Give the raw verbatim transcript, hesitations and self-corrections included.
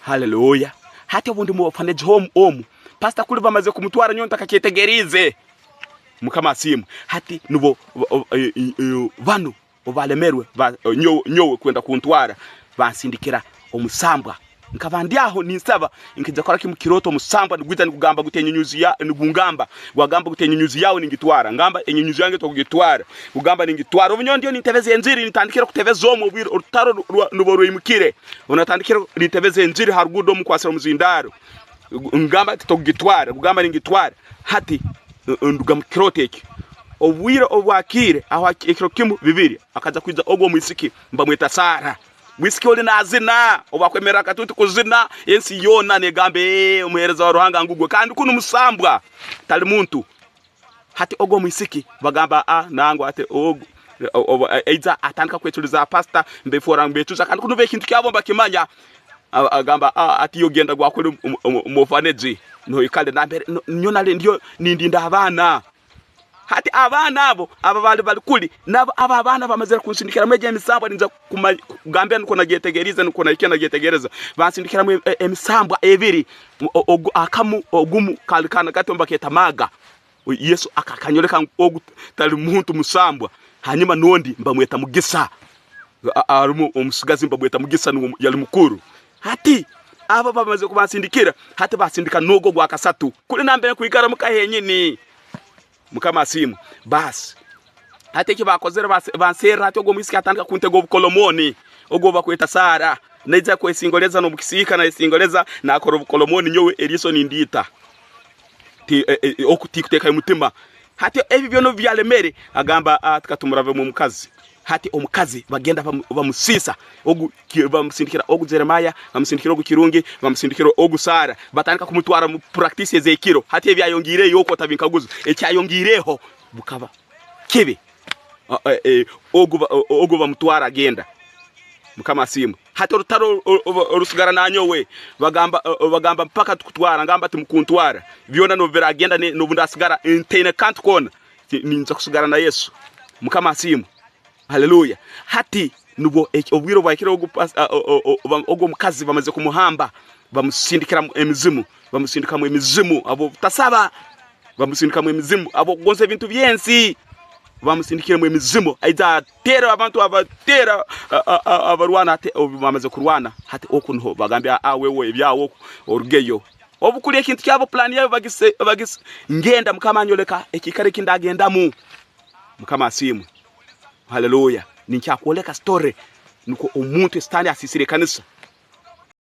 Haleluya. Hati obundi mu orphanage home omu, pastor kuli bamaze kumutwara, nyowe ntakakyetegeriize. Mukama asiimwe. Hati nubo, o-, o-, e-, e-, e-, banu obalemerwe, ba-, nyowe, nyowe kwenda kuntwara, bansindikira omusambwa. Nkaba ndi aho ninsaba, nkija kukora kimu kirooto, omusambwa nigwija nigugamba guti enyunyuzi ya-, nigungamba, gwagamba guti enyunyuzi yaawe ningitwara. Ngamba, "Enyunyuzi yange tokugitwara." Gugamba, "Ningitwara." Obu nyowe ndiyo nintebeza enjiri, nintandikira kutebeza omu obwire, orutaro rwa-, nubo rwimukire. Obu natandikire nintebeza enjiri ha ruguudo omu nkwasire omuzindaaro. Ngamba ati, "Tokugitwara." Gugamba, "Ningitwara." Hati, nduga mu kirooto eki. Obwire obwakiire, aho ekiro kimu, bibiri, akaija kwija ogu omwisiki, mbamweta Sara. Mwisiki oli naazina, obu akwemerra akatuuti kuzina, ensi yoona neegamba, "Ee, omuheereza wa Ruhanga ngugwe." Kandi kunu musambwa, tali muntu. Hati ogu omwisiki, bagamba, "Ah, nangwa," hati ogu, o-, o-, aija atandika kweculiza pastor, mbefoora mbecuza, kandi kunu bo ekintu kyabo mbakimanya. A-, agamba, "Ah, hati yo genda gwakuli omu, omu, omu orphanage, noikale nambere, no-, nyowe nali ndiyo nindinda abaana." Hati abaana abo, aba bali, bali kuli, nabo abo abaana bamazire kunsindikiramu egi emisambwa, ninza kuma-, kugambira nukwo nagyetegereze, nukwo naikire nagyetegereza. Bansindikiramu e-, e-, emisambwa ebiri, o-, ogu-, akamu, ogumu kali kaana kato mbaketa Maaga. Yesu aka-, akanyoleka ngu ogu tali muntu musambwa. Hanyuma n'ondi mbamweta Mugisa. A-, a-, harumu omusigazi mbamweta Mugisa, nuwe yali mukuru. Hati, abo bamaze kubansindikira, hati basindika n'ogu ogwa kasatu. Kuli nambere nkwikara muka henyini. Mukama asiimwe. Baasi. Hati eki bakozere, bas-, banserra hati, ogu omwisiki atandika kuntega obukolomoni. Ogu obu bakweta Sara. Naija kwesingoleza n'omu kisiika, nayesingoleza, nakora obukolomoni, nyowe eriiso nindiita. Ti-, e-, e-, oku tikutekayo mutima. Hati ebi byona obu byalemere, agamba, "Ah, hati ka tumuravemu omukazi." Hati omukazi bagenda bamu-, bamusiisa. Ogu ki-, bamusindikira ogu Jeremiah, bamusindikira ogu Kirungi, bamusindikira ogu Sara. Batandika kumutwara mu practice ez'ekiro. Hati ebyayongiireyo oku otabinkaguza. Ekyayongiireho bukaba kibi. Ah, eh, eh, ogu ba-, o-, ogu bamutwara agenda. Mukama asiimwe. Hati orutaro o-, o-, orusigara na nyowe, bagamba, o-, o-, bagamba, "Mpaka tukutwara," ngamba ati, "Mukuntwara. Byona n'obu biragenda ne-, n'obu ndasigara, eh, ntaine kantu koona. Ti-, ninza kusigara na Yesu." Mukama asiimwe. Haleluya. Hati, nubwo eki-, obwire obwahikire ogu pas-, a, o-, o-, o-, oba-, ogu omukazi bamaze kumuhamba, bamusindikiramu emizimu, bamusindikamu emizimu, abo butasaba, bamusindikamu emizimu, abo kugonza ebintu by'ensi, bamusindikiremu emizimu, aija ateera abantu, abateera, a, a, a, abarwana, ate obu bamaze kurwana, hati oku nuho bagambye, "Ah, ah, wewe, ebyawe oku, orugeyo." Obu kuli ekintu kyabo, plan yabo bagise-, bagise-, ngenda, Mukama anyoleka ekiikaro eki ndagendamu. Mukama asiimwe. Haleluya. Ninkyakwoleka story. Nukwo omuntu Sitaani asiisire ekanisa.